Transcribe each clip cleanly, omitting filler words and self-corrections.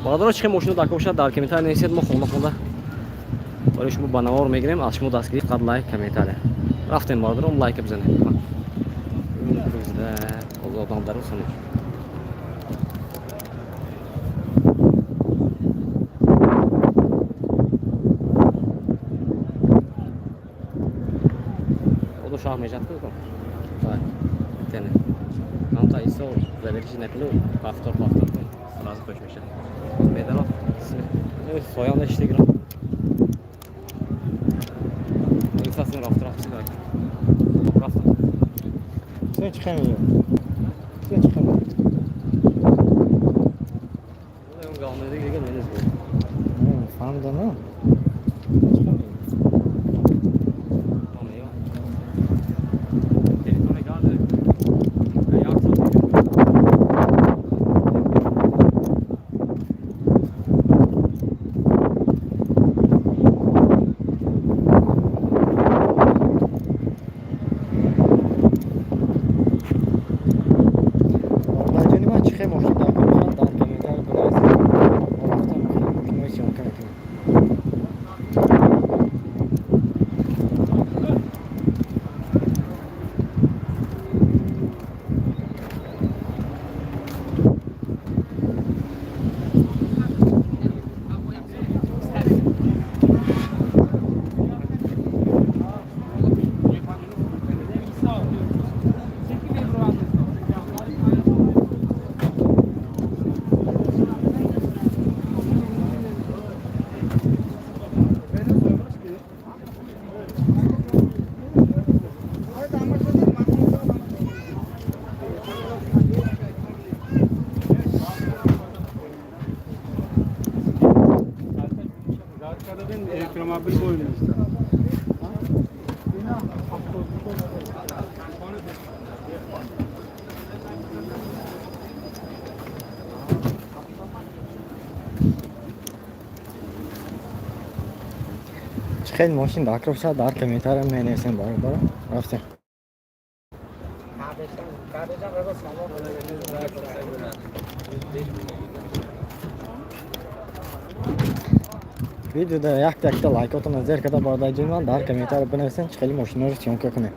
Бародаро, чӣ мошино дар бошад, дар комментария нависед, мо хонда хонда барои шумо ба навор мегирем. Аз шумо дастгирӣ фақат лайк, комментария. Рафтем, бародаром, лайка бизанем. Одам дарусане. Одо шаҳр мешад ку? Так, тене. Ҳамта исо заверши накунӣ, повтор, повтор кун. Сразу хош мешад. Медаро. Соям нешти гирам. Исасин рафт рафт сида. Рафт. Sen çıkamıyor. Sen çıkamıyor. Галмеди дига менез. Фаҳмидам. Sen çıkamıyor. Телефони гарде. Як соат. Бародарҷони ман, чӣ хел мошин дар кор бошад, дар комментария бинависед. Мо рафтам, мошинои съёмка мекунем. Электромобил бойлиста. Чӣ хел мошин дар кор бошад, дар комментария менависем, бародаро. Рафтем. Видеода якта якта лайкотона зер карда, бародарҷони ман, дар комментария бинависем, чӣ хели мошиноро съёмка кунем.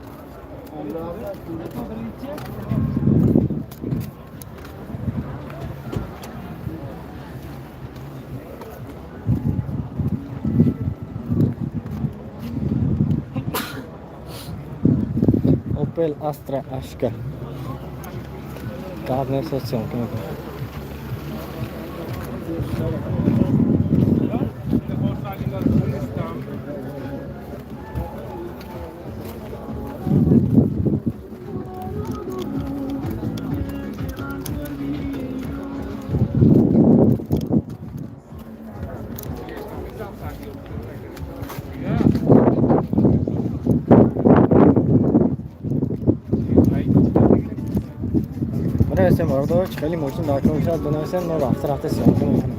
Opel Astra H. Гап нест, съёмка мекунем. Бинависем, бародаро, чӣ хели мошин дар кор бошад, бинависем, мо рафта рафта съёмка мекунем.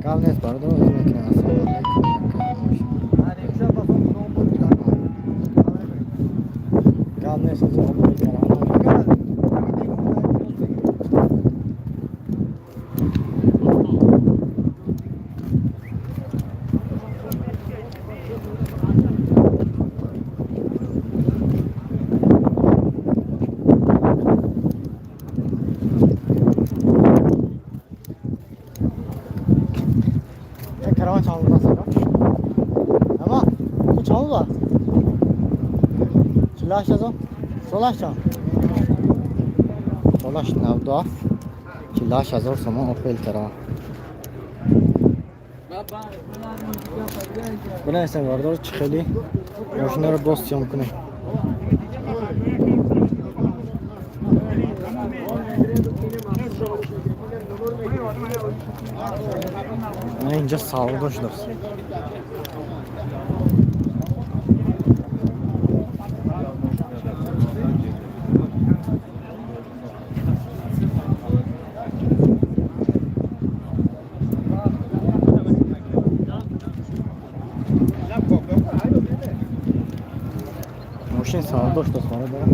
Гап нест, бародаро, озӣ мекунем. Ассалому алайкум. Гап нест, озӣ обои карам. Караван чанд аст? Ама ту чанд аст? 48 000. Солаш чанд? Солаш 97, 48 000 сомон Опел Караван. Бинависем, бародаро, чӣ хели мошинаро боз съём кунем. Мана инҷа савдо шудааст. Мошин савдо шудааст, бародар.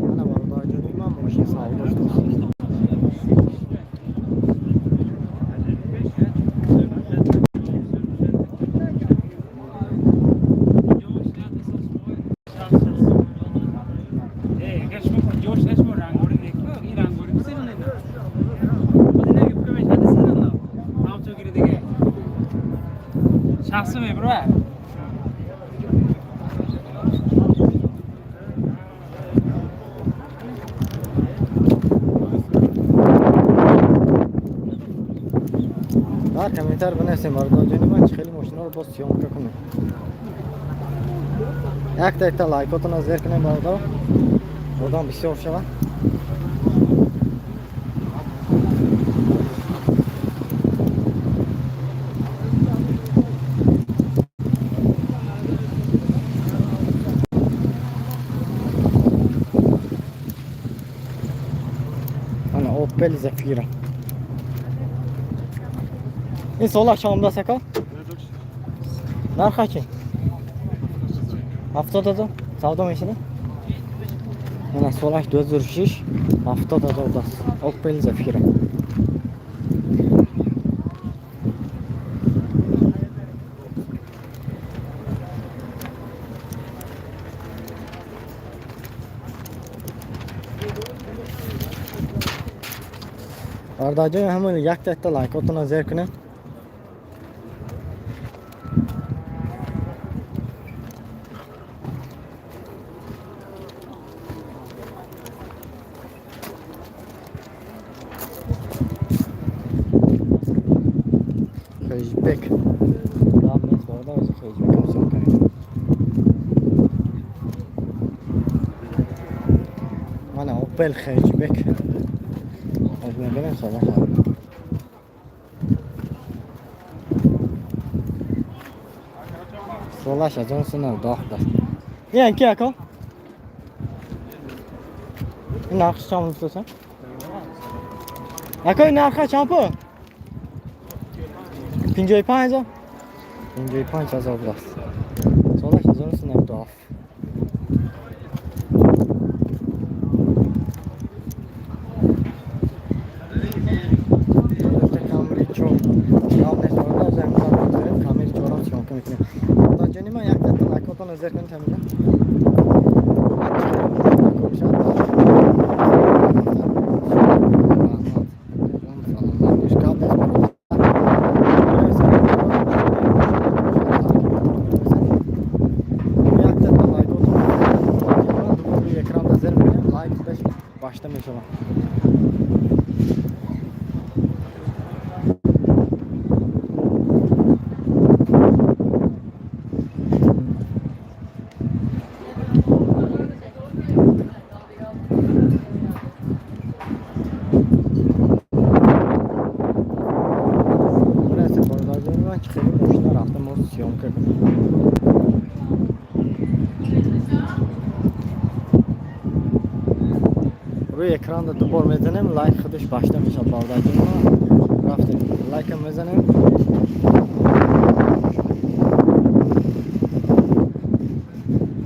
Мана, бародарҷони ман, мошин савдо шудааст. Şahsı mı bro? Дар комментар бинависем, бародарҷони ман, чӣ хеле мошинаро боз съёмка кунем. Якта якта лайкотона зер кунем, бародар, одам бисёр шавад. Ана Opel Zafira. Ин сола чанд ака? Нарха чӣ? 70 000 савдо мешуда? Мана, солаш 2006, 70 000 даст. Opel Zafira. Бародарҷон, ҳамон якта якта лайкотона зер кунем. Хэтчбек. Гап нест, бародар, хэтчбекам съёмка мекунем. Мана Opel Hatchback. Аз мебинем сола. Солаш аз он сина даст. Ин ки ака? Ин нархи чанд гуфтасан? Ака, ин нарха чанд пул? 55 000? 55 000 даст. Солаш 1997. Камри чор. Гап нест, бародар, замин дорем, камри чорам съёмка мекунем. Бародарҷони ман, як дақиқа лайкотон зер кунед ҳаминҷа. Гап нест, бародар. Як дақиқа лайкотон дубор экранда зер мекунем, лайк худаш башта мешавад. Бинависем, бародарҷони ман, чӣ хеле мошина рафта мо съёмка кунем. Рӯи экранда дубор мезанем, лайк худаш башта мешавад, бародарҷони ман. Рафтем, лайкам мезанем.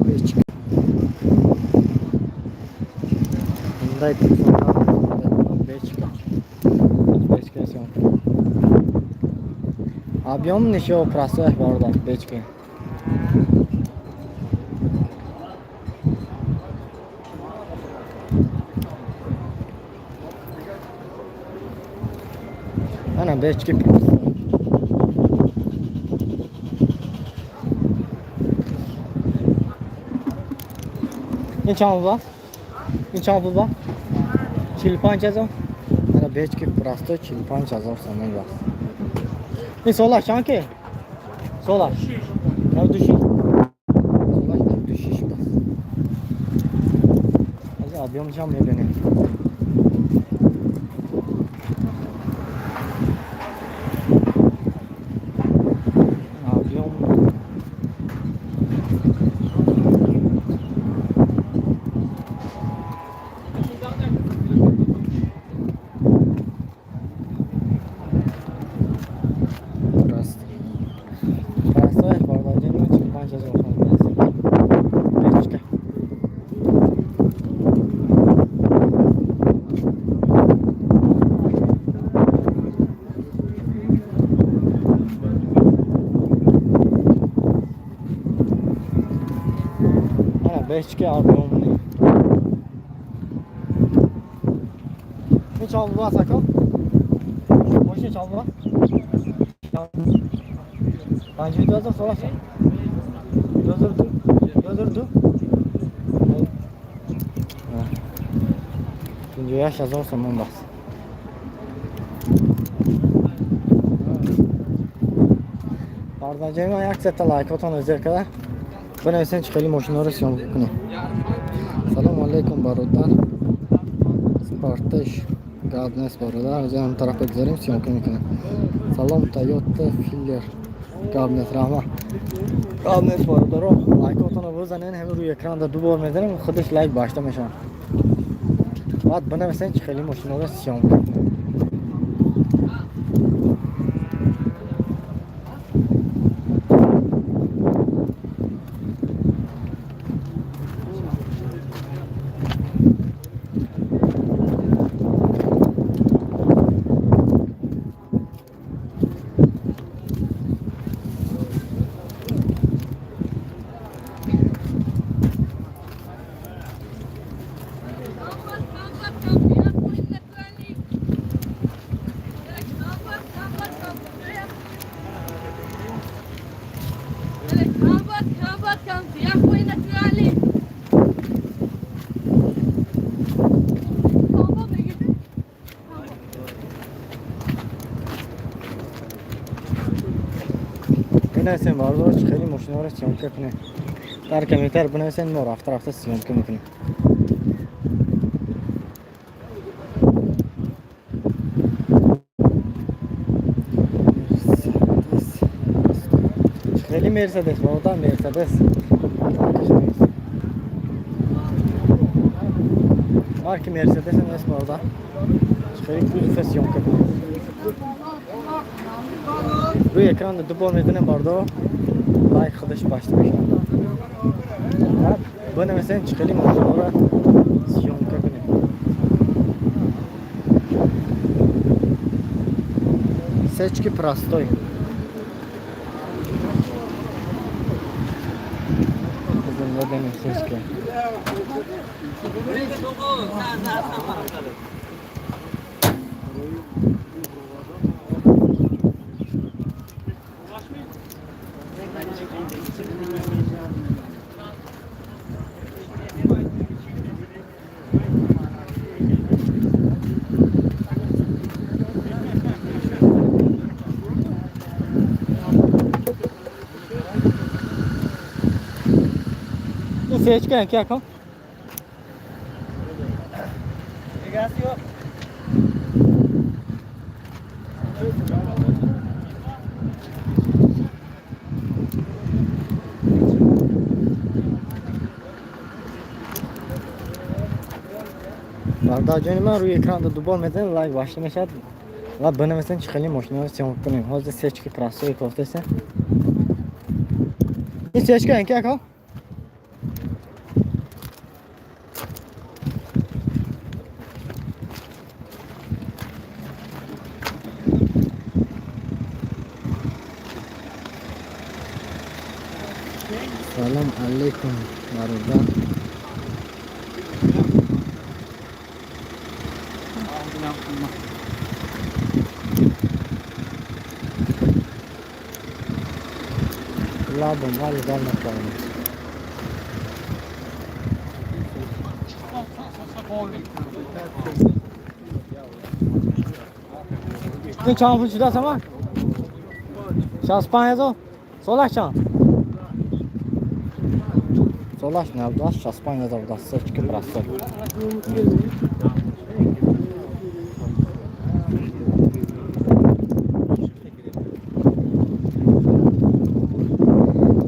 Бечка. Hyundai Tucson, бечка. Бечка съёмка. Объем нишо простой, бародар, бечка. Ана бечки простой. Ин чанд буда? Ин чанд буда? 45 000? Ана Бечки простой 45 000 сомон бас. Ин солаш чанд ки? Солаш? 96. Солаш 96 бас. Аз объемшам мебинем. Объем Рост. Простой бародарҷон, 45 000 сомон аст. Бечка. Ана бечка объемный. Ин чанд була аст, ака? Мошин чанд була? 52 000 солаш? 2002? 2002? 58 000 сомон бас. Бародарҷони ман, як сета лайкотон зер карда бинависен, чӣ хеле мошинаро съёмка кунем. Салому алейкум, бародар. Спартеш гап нест, бародар. Аз ҳам тараф бигзарем, съёмка мекунем. Салом, Тойота Филлер гап нест, раҳмат. Гап нест, бародаро. Лайкотонро бизанен, ҳамин рӯи экранда ду бор мезанем, худаш лайк башта мешавад. Баъд бинависен, чӣ хеле мошинаро съёмка кунем. Бинависен, бародаро, чӣ хеле мошинаро съёмка кунем. Дар комментар бинависен, мо рафта рафта съёмка мекунем. Мерседес. Хеле Мерседес, бародар, Мерседес. Марки Мерседес нест, бародар. Хеле кузова съёмка кунем. Рӯи экран ду бор мезанем, бародаро, лайк худаш башта мешавад. Баъд бинависен, чӣ хеле мошинаро съёмка кунем. Сечки простой. Бинем сечки. Ин сечка ки, ака? Бародарҷони ман, рӯи экранда ду бор мезанем, лайк башта мешавад ва бинависен, чӣ хеле мошинаро съёмка кунем. Ҳозир сечки простой кофтасе. Ин сечка ки, ака? Салом алейкум, бародар. Лабом вали дар накардем. Ин чанд пул шудааст ама? 65 ҳазор. Солаш чанд? Солаш 98, 65 ҳазор будааст. Сечки простой.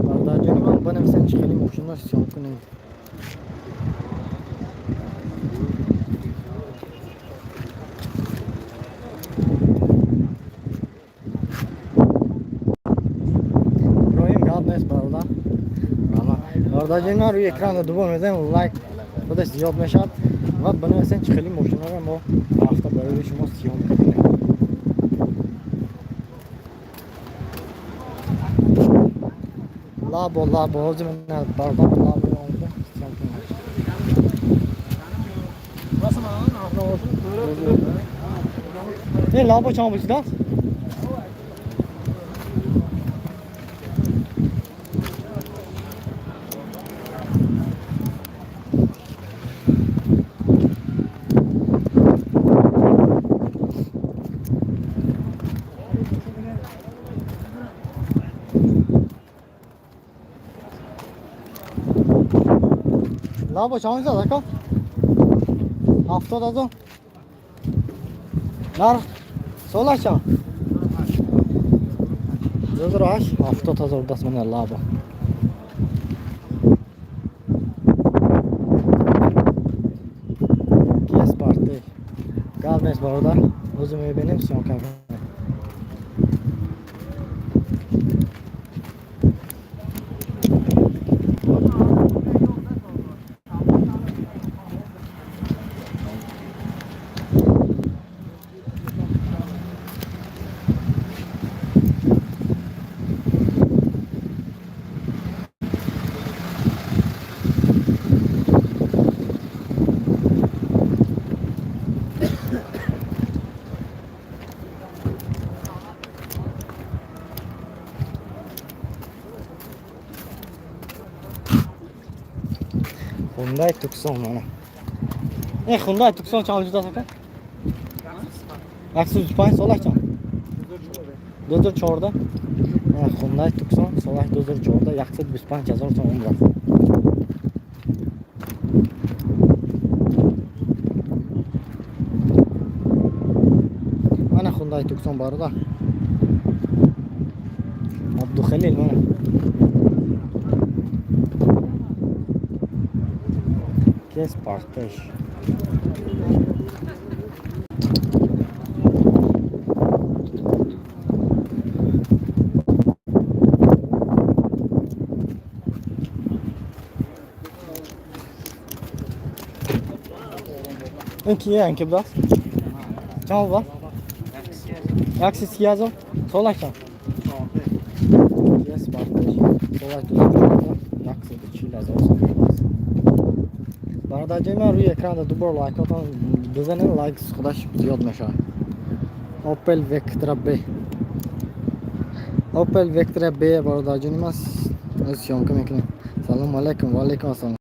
Бародарҷони ман, бинависен, чӣ хеле мошинро съём кунем. Иброҳим, гап нест, бародар. Бародарҷони ман, рӯи экран дубор мезанем, лайк худаш зиёд мешавад ва бинависен, чӣ хеле мошинҳоро мо рафта барои шумо съём кунем. Лабо, лабо, ҳозир бародар лабо омада съём кунем. Ин лабо чанд бошидааст? Лабо чанд мешавад, ака? 70 ҳазор. Нарх солаш чанд? 2008, 70 ҳазор даст. Мана лабо. Kia Sportage. Гап нест, бародар, ҳозир мебинем, съёмка мекунем. Hyundai Tucson mana. Ин Hyundai Tucson чанд шудааст, ака? 125. Солаш чанд? 2014. Hyundai Tucson, солаш 2014, 125 ҳазор сомон будааст. Мана Hyundai Tucson, бародар. Абдухалил, мана. Kia Sportage. Ин кия, ин ки будааст? Чанд будааст? 130 ҳазор. Солаш чанд? Kia Sportage. Солаш 2014, 140 ҳазор сомон будааст. Бародарҷони ман, рӯи экранда дубор лайкотон бизанед, лайк худаш зиёд мешавад. Opel Vectra B. Opel Vectra B, бародарҷони ман, съёмка мекунем. Салому алайкум, ва алайкум ассалом.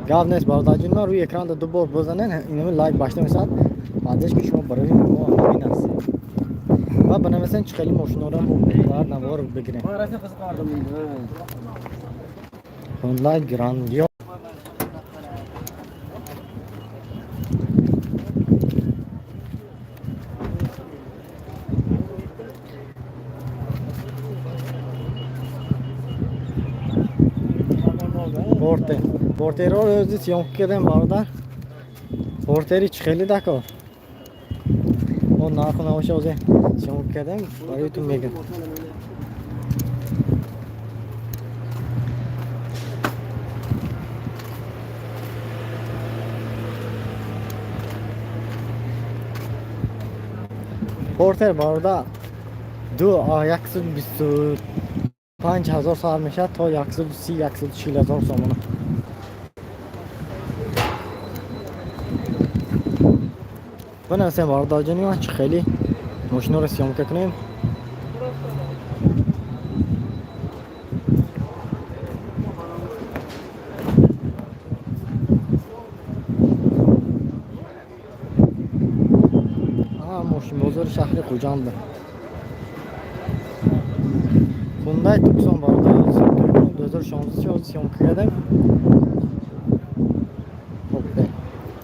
Гап нест, бародарҷони ман, рӯи экранда дубор бизанед, инами лайк башта мешавад. Баъдеш ки шумо барои мо ҳамин аст. Ва бинависен, чӣ хеле мошинҳоро дар навор бигирем. Hyundai Grandio. Порте. Портерро ӯзи съёмка кардем, бародар. Портери чӣ хеле дакор. О, нарху навоша озе съёмка кардем, барои ту мегӯм. Портер, бародар, ду 125 ҳазор сар мешавад то 130, 140 ҳазор сомона. Бинависем, бародарҷони ман, чӣ хеле мошиноро съёмка кунем. Мошинбозори шаҳри Хуҷанд. Хундай Туксон, бародар, 2016 ҳозир съёмка кардем. Опел.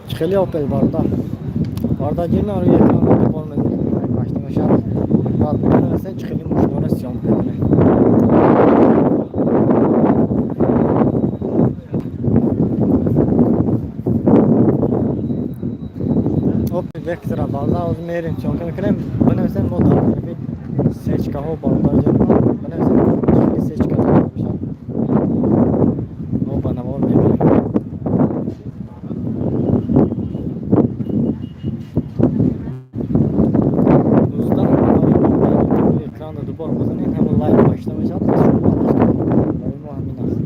Чӣ хели Опел, бародар? Бародар ҷина, рӯи экран бор мезанем, башта мешавад. Баъд бинависен, чӣ хели мошинҳоро съёмка кунем. Опел Вектора, бародар, ҳозир мерем, съёмка мекунем. Бинависен, мо дар тарафи сечкаҳо, бародар ҷина, бинависен, чӣ хели сечка дорад бошад. Мо ба навор мебинем. 19 нафари рӯи экрана дубор бизанед, ҳамон лайк бошта мешавад. Аз шумо подписка барои мо ҳамин аст.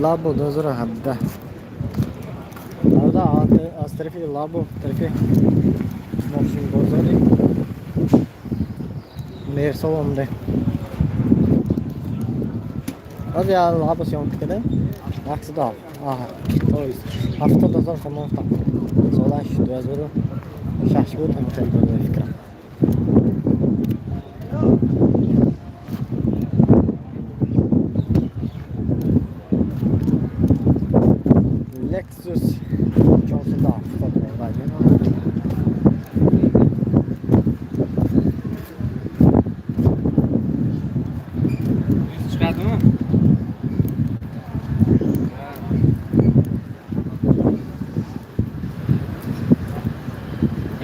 Лабо 2017, бародар, аз тарафи Лабо, тарафи мошинбозори Мерсол омадем. Ҳозир я Лабо съёмка кардем. Яксаду 70 000 сомон гуфтам. Солаш 2006 буд, ҳамин хеле буд, фикрам. Lexus 470, бародар ҷон. Chiqadimi?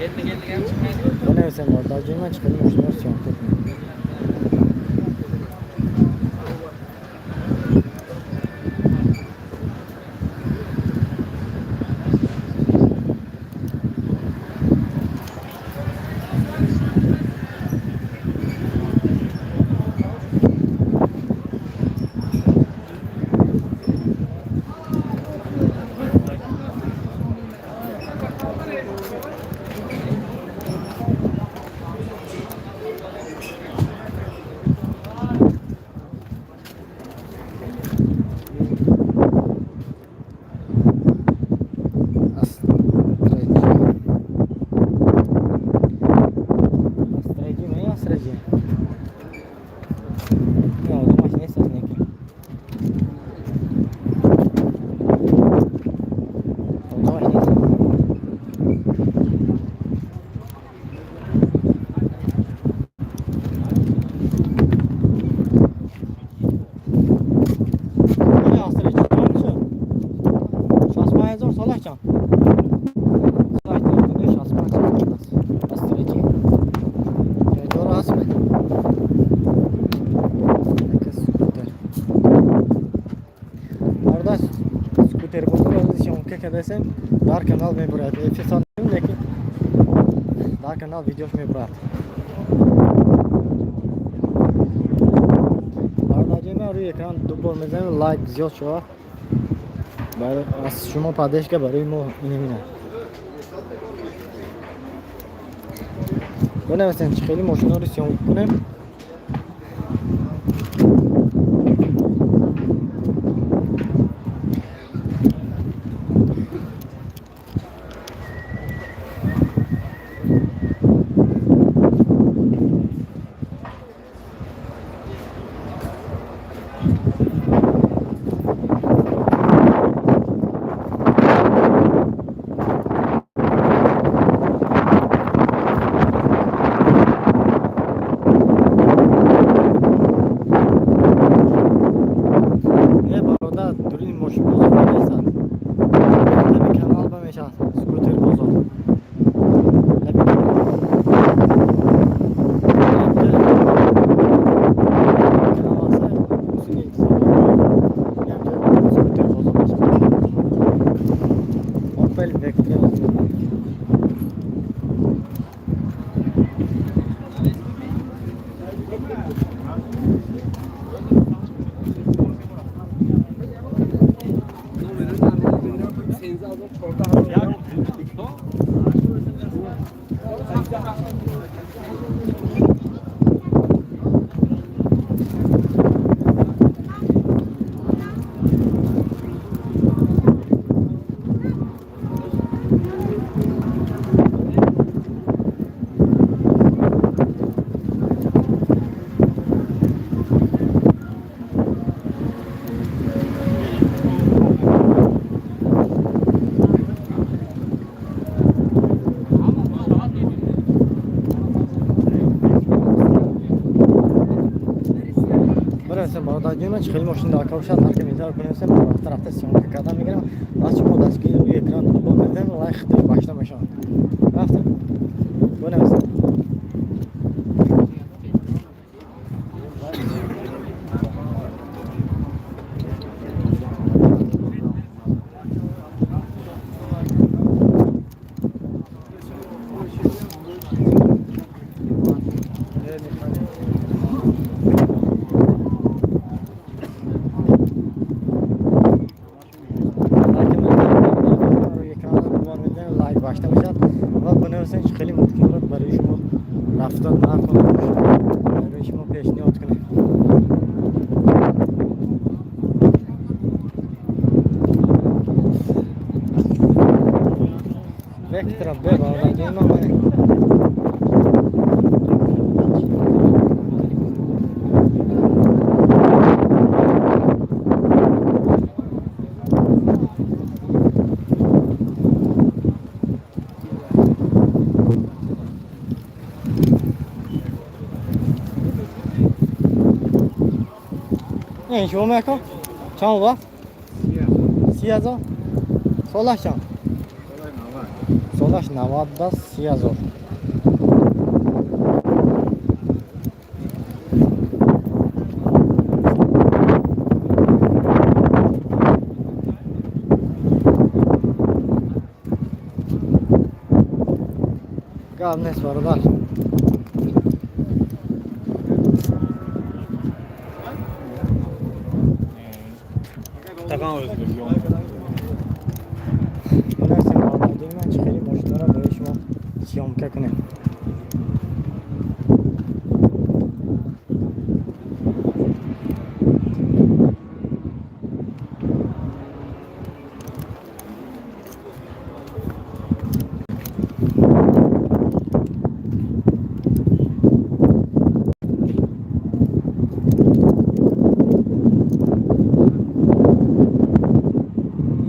Endi keldik ham chiqmaydi. Бинависем, бародар ҷон, ман чӣ хели мошинҳоро съёмка кунем. Астреджи. Астреджи не Астреджи. Не, одамаш нест аз неки. Одамаш нест. Били Астреджи чанд шуд? 65 000 солаш чанд? Солаш 65 000 аст. Астреджи. Ҷойдор аст ме? Яка скутер. Бародар, скутер бозор ҳозир съёмка кардасем, дар канал мебурад. Эфир лекин дар канал видеош мебурад. Бародар ҷон, рӯи экран дубор мезанем, лайк зиёд шавад. Аз шумо поддержка барои мо инамина. Бинависем, чӣ хели мошинҳоро съёмка кунем. Бародарҷон, ман хеле мошин дар кор шуд, ҳар комментар кунем, рафта рафта съёмка карда мегирам. Аз шумо дастгири рӯи экран бо медем, лайк худро башта мешавад. Рафтем. Бинависем. Лайк башта мешавад ва бинависем, хеле мумкин барои шумо рафта нарх барои шумо пешниҳод кунем. Вектора Б, бародарҷон ман. Не, шумо мекун? Чанд ба? 30,000. Солаш чанд? Солаш 90 да 30,000. Гап нест, бародар. Бинависем, бародарҷони ман, чӣ хеле мошинҳоро барои шумо съёмка кунем.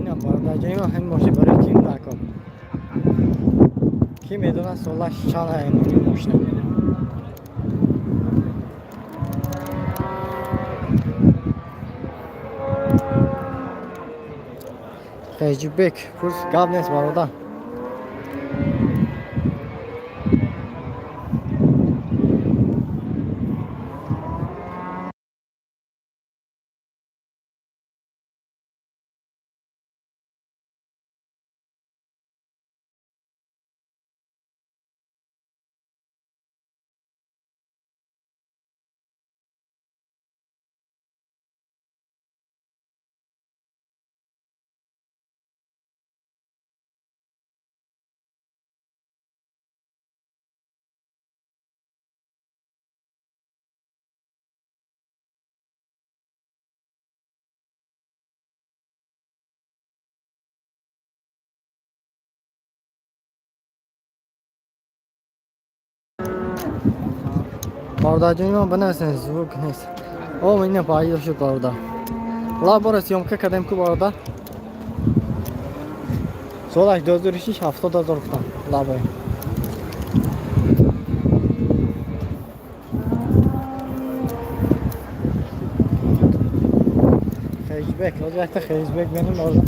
Инам, бародарҷони ман, ҳамин мошин барои ким накун? Ки медонад солаш чанд ин мошина? Хеҷбек курс гап нест, бародар. Бародарҷони ман, бинависем, звук нест. О, ина пайдо шуд, бародар. Ла бора съёмка кардем ку, бародар. Солаш 2006, 70,000 гуфтам. Лабой. Хеҷбек, ҳозир якта хеҷбек меним, бародар.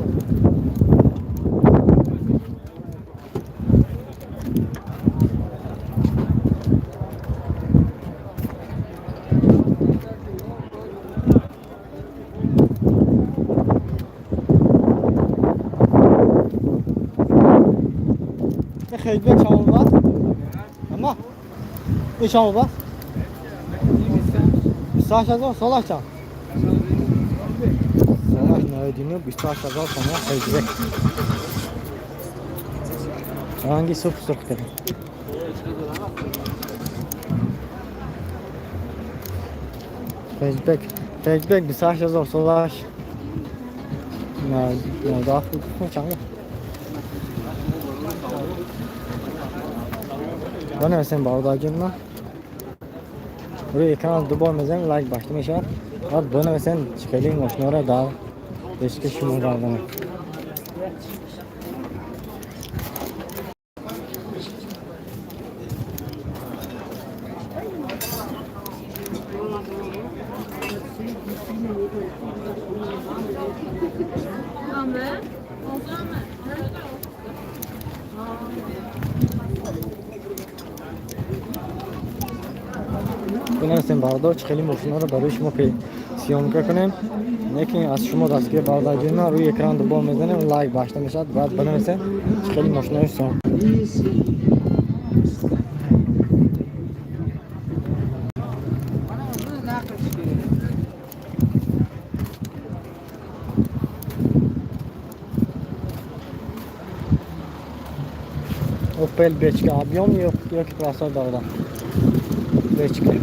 Хеҷбек чанд бад? Ама? И чанд бад? 28 000 солаш чанд? Солаш 99 28 000 сомон хеҷбек. Ранги сурх сурх кардем. Хеҷбек, хеҷбек 28 000 солаш 97 чанд? Бинависем бародарҷон, рӯи экран дубор мезанем, лайк башта мешавад. Баъд бинависем хеле мошинаро дар пешкаш шумо гардонем. Бинависем бародар, чӣ хеле мошинаро барои шумо съёмка кунем. Лекин аз шумо дастгир бародарҷон, рӯи экран дубор мезанем, лайк башта мешавад. Баъд бинависем чӣ хеле мошинаро съёмка. Opel бечка объем ёки простой бародар? Бечка.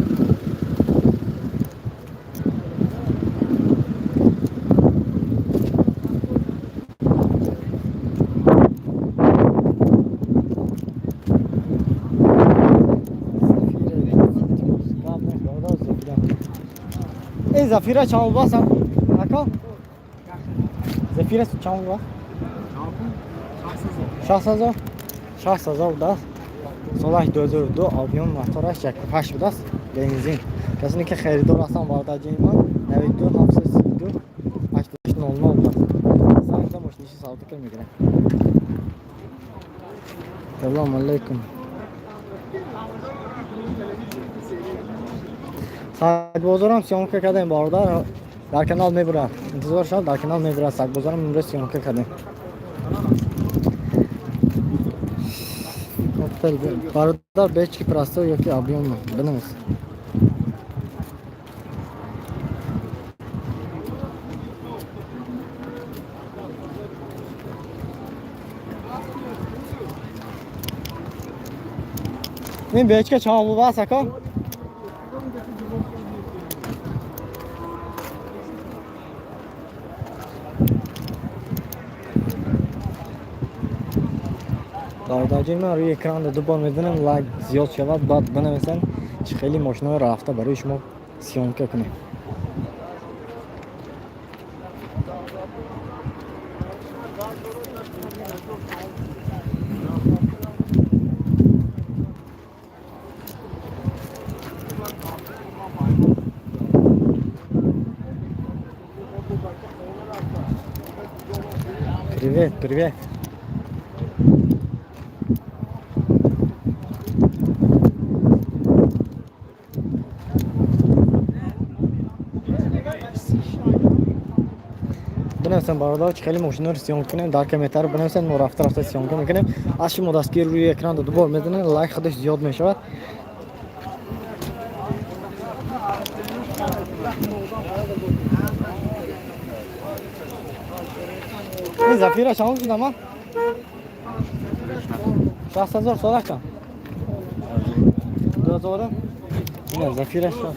Эй, Зафира чанд бас ака? Зафира чанд бас? 60 000. 60 000 будааст. Солаш 2002 объем мотораш 1.8 будааст. Бензин. Касоне ки харидор ҳастанд бародарҷони ман 92 732 8800 будааст. Занг мошиниши савдо кар мегирем. Салому алайкум. Сагбозорам съёмка кардем бародар, дар канал мебурад. Интизор шавад, дар канал мебурад. Сагбозорам имрӯз съёмка кардем. Opel бародар бечки простой ёки объемно? Бинавис. Ин бечка чанд бубаст ака? Бародарҷони ман, рӯи экран дубор мезанем, лайк зиёд шавад. Баъд бинависем чӣ хеле мошинаро рафта барои шумо съёмка кунем. Привет, привет. Бинависем бародар, чӣ хеле мошинаро съёмка кунем дар комментарио бинависем, мо рафта рафта съёмка мекунем. Аз шумо дастгир рӯи экран дубор мезанем, лайк худаш зиёд мешавад. Ин Зафира чанд шуд ама? 60 000 солаш чанд? 2000? Ина Зафира шуд.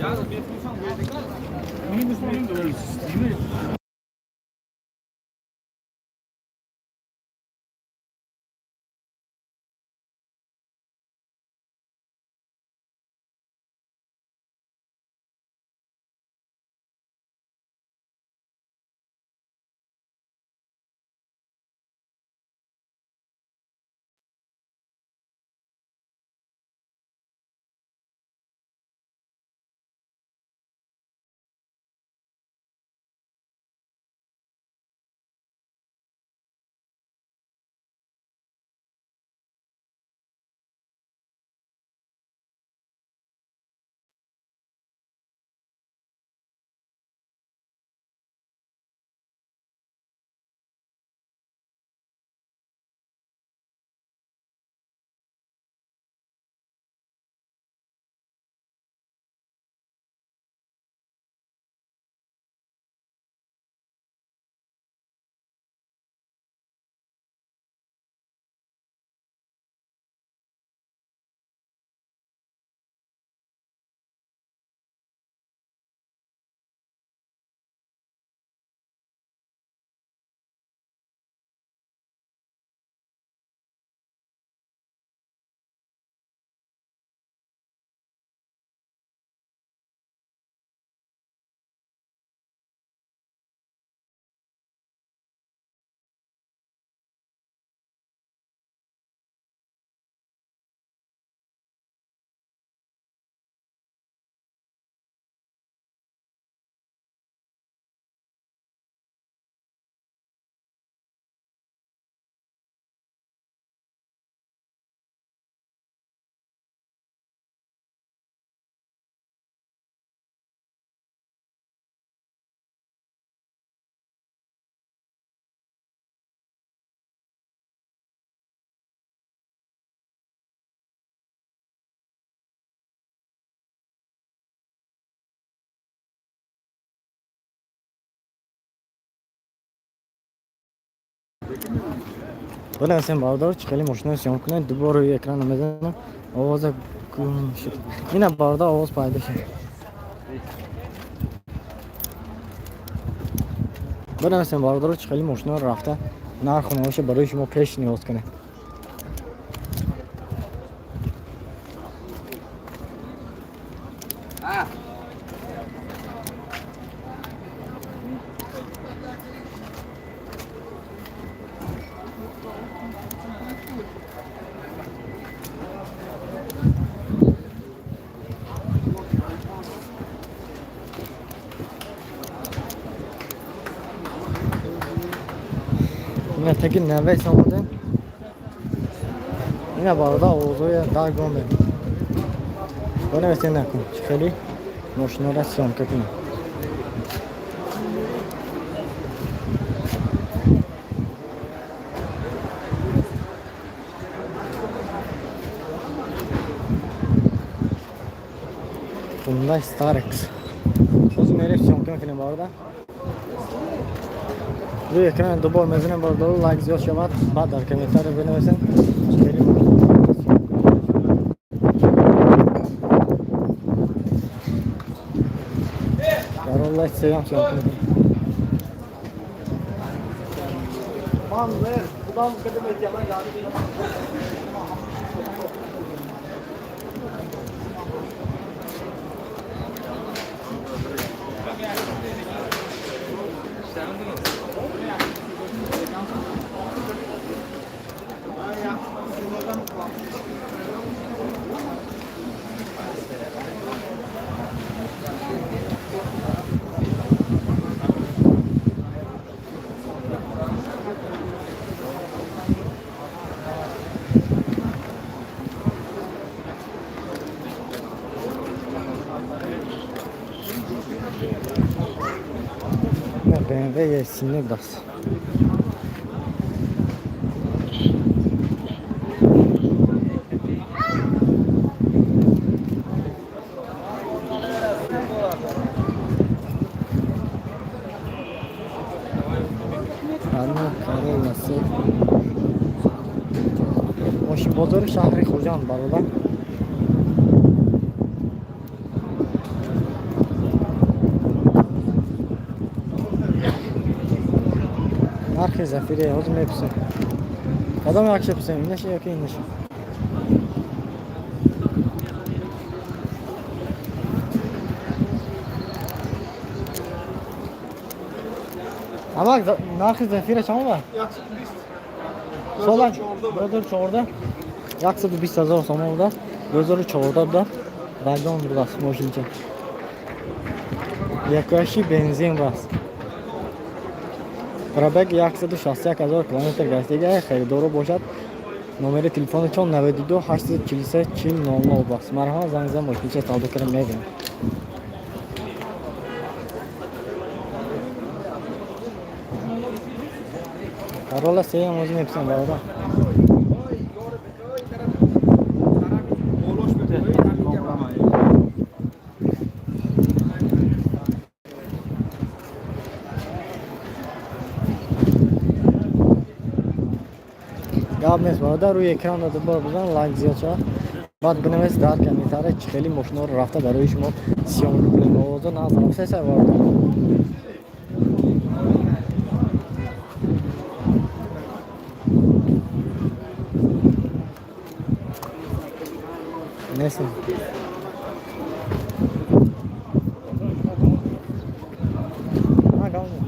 Бинависем бародар, чӣ хеле мошинаро съёмка кунед. Дубор рӯи экрана мезанам. Овоза гум шуд. Ина бародар, овоз пайдо шуд. Бинависем бародаро, чӣ хеле мошинаро рафта нарху навоша барои шумо пеш ниёз кунед. Ина таги навес омадем. Ина бародар, овозҳоя дар гомем. Бинависем накун, чӣ хеле мошинаро съёмка кунем. Hyundai Starex. Ҳозир мерем, съёмка мекунем бародар. Рӯи экран дубор мезанем бародар, лайк зиёд шавад, баъд дар комментария бинависем, чӣ хеле мошинаро съёмка кунем. Corolla сеям съёмка мекунем. Ина BMW E синек даст. Ана Corolla се. Мошинбозори шаҳри Хуҷанд бародар. Нархи Зафире ҳозир мепурсем. Кадом якша пурсем? Инаша ёки инаша? Амак, нархи Зафира чанд бар? Сола 2014, 120 ҳазор сомон буда. 2014 буда. Вагон будааст мошинча. Якаши бензин баст. Пробег 161 ҳазор километр гаштига. Харидоро бошад, номери телефони чон 92 843 40 00 баст. Марҳамат, занг зан, мошинча савдо кара мегирем. Corolla сеям ҳозир мепурсем бародар. Гап нест бародар, рӯи экран дубор бизан, лайк зиёд шавад. Баъд бинавис дар комментария, чӣ хеле мошинаро рафта барои шумо съёмка кунем. Овозо назарам сесай бародар. Нестем. А, гап нест.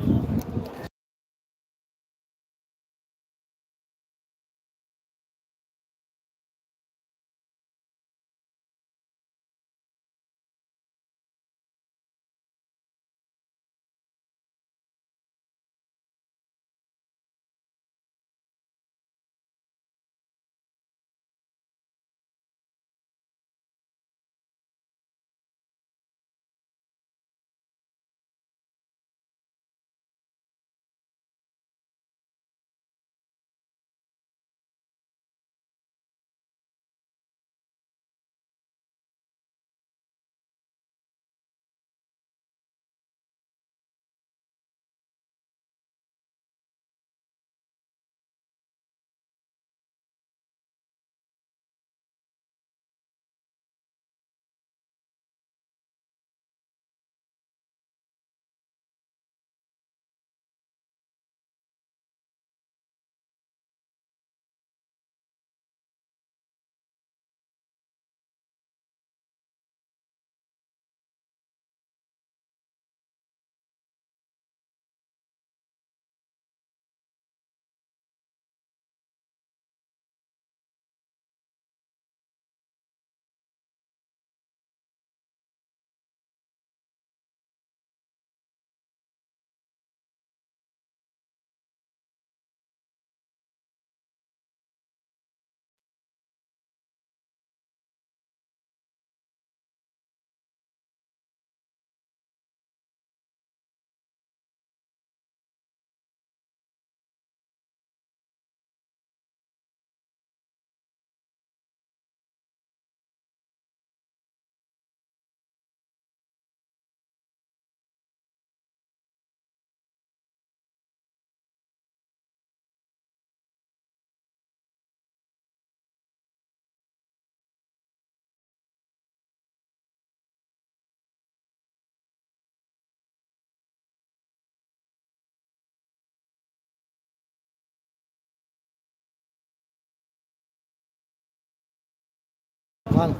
Ана.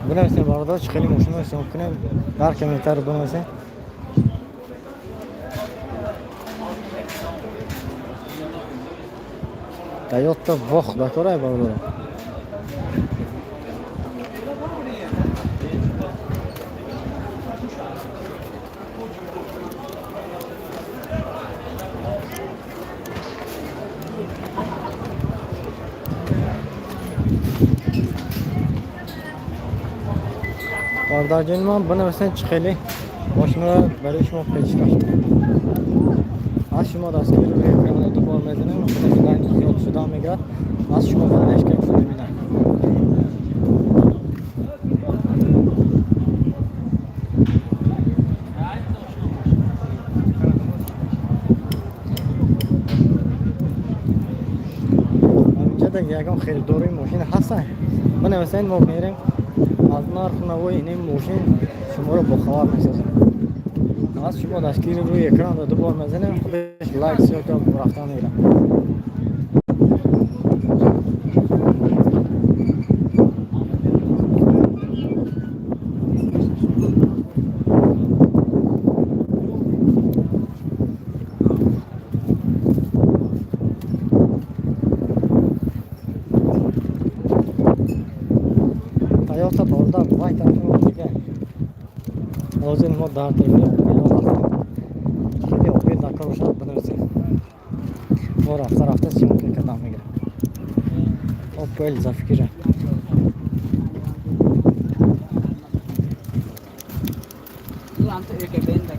Бинависем, бародар, чӣ хеле мошино съёмка кунем, дар комментарий бинависем. Тойота Вох дакорай, бародарам. Бародарҷони ман, бинависен, чӣ хеле мошиноро барои шумо пешкаш кунем. Аз шумо дастгири рӯи экрана ду бор мезанем, худаш лайк зиёд шуда мегирад. Аз шумо поддержка мебинам. Ҳаминҷода ягон харидори мошин ҳастанд, бинависен, мо мерем, аз нарху навои ин мошин шуморо бохабар месозем. Аз шумо дастгири рӯи экран ду бор мезанем, худаш лайк зиёд рафта мегирад. Тойота, бародар, вай тарафи дига. Ҳозир мо дар деҳаи Билол ҳастем. Хеле обед накор бошад, бинависем. Мо рафта рафта съёмка кардан мегирем. Опел Зафира. Lamte ÖKB'nin de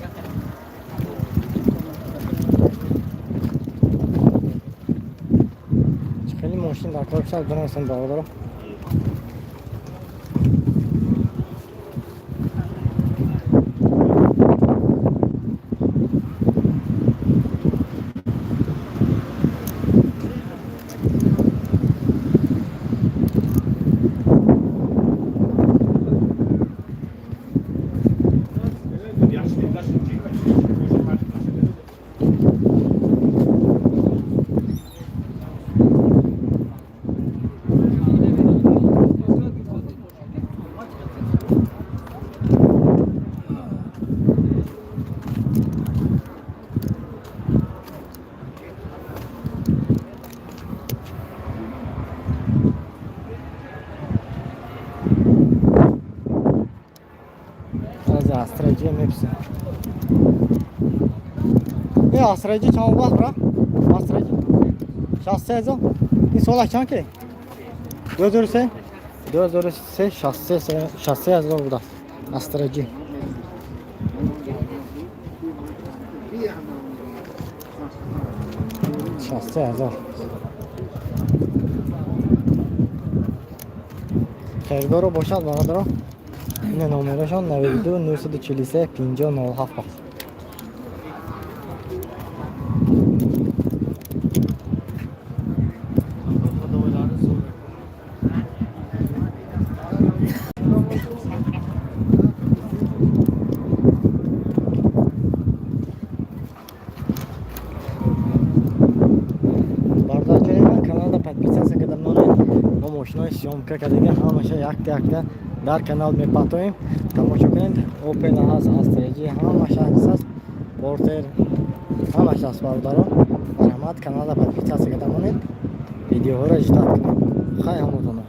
Хеле мошин дар кор бошад, бинависем, бародаро. Аз Астра Ҷи меписем. Э, Астра Ҷи чанд вақт, бра? Астра Ҷи 63 000. Ин солаш чанд ки? 2003, 2003, 63, 63 000 будааст Астра Ҷи. 63 000. Харидоро бошад, бародаро, ина номерашон 92 943 50 07 аст. Бародарҷони ман, каналда подписаться карда монед. Мо мошинои съёмка кардага ҳамаша якта якта дар канал мепартоем, тамошо кунед. Опел ҳаст, Астра Ҷи, ҳамаша ҳаст, Портер, ҳамаша ҳаст. Бародаро, марҳамат, каналда подписаться карда монед, видеоҳоро ждать кунед. Хай, ҳаматона.